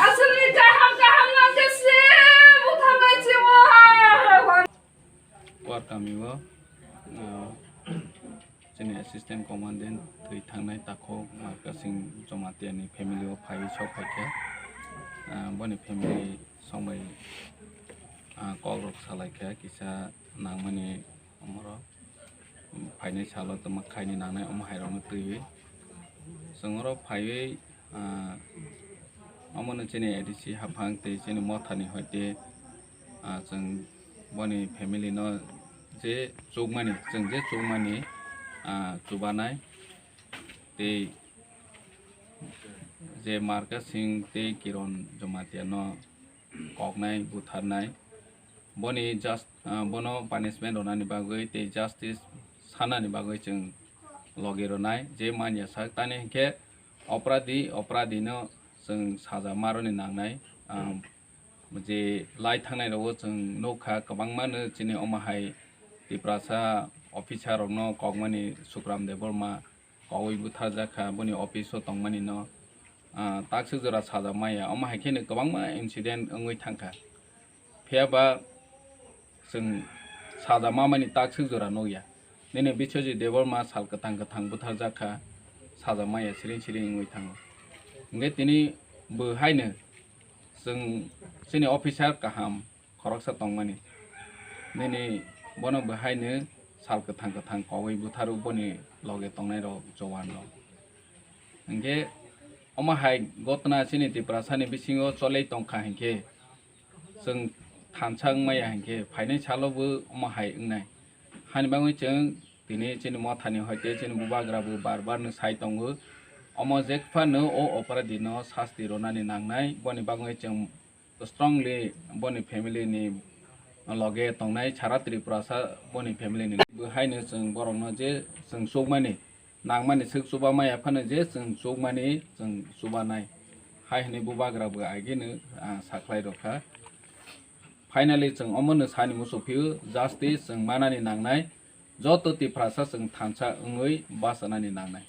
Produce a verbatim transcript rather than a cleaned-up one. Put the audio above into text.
Aswkni kaham kaham nang khe se butharnai se o. Kuar kami o, ah, chini assistant commandant thwi thangnai takhuk Markasing Jamatia ni family o phaiwi sok phaikha. Ah, boni family songbai, ah, kok rok salaikha kisa nangmani omoro. Phainai salo tongma khaini nangnai omo hairokno twiwi. Chwng oro phaiwi, ah, omono chini A D C haphang tei chini mothani hoite, ah, chwng boni family no je chukmani, chwng je chukmani, ah, chubanai tei je Markasing tei Kiron Jamatia no koknai, butharnai, boni just, ah, bono punishment rwnani bagwi tei justice sanani bagwi chwng logi rwnai. Je manya sak tani hinkhe opradi, opradino chwng saja maroni nangnai. Ah, je lai thangnai rogo chwng nukha kwbangmano chini omo hai Tiprasa officer rokno kokmani Sukram Debbarma kowi butharjak kha, boni office o tongmani no, ah, takswk jora saja maya. Omo hai kheno kwbangma incident wngwi thangkha. Phiya ba chwng saja mamani takswk jora nukya. Nini Biswajit Debbarma sal kwthang kwthang butharjak kha, saja maya siring siring wngwi thango. Hwnkhe tini bo haino chwng chini officer kaham khoroksa tongmani. Nini bono bo haino sal kwthang kwthang kowi butharwi boni loge tongnai rok jowan rok. Hinkhe omo hai gotna chini Tiprasani bisingo cholei tongkha hinkhe chwng thansa wngmaya hinkhe phainai salo bo omo hai wngnai. Hani bagwi chwng tini chini mothani hoite chini bubagra bo bar bar no sai tongo. Omo jekphano o opradi no sasti rwnani nangnai, boni bagwi chwng strongly boni family ni loge tongnai sara Tripurasa boni family ni. Bo haino chwng borokno je chwng chukmani nangmani swk chuba maya phano je chwng chukmani chwng chubanai. Hai hwnwi bubagra bo agino, ah, sakhlai rokha. Finally chwng omono sani muchuk phio justice chwng manani nangnai, joto Tiprasa chwng thansa wngwi bachanani nangnai.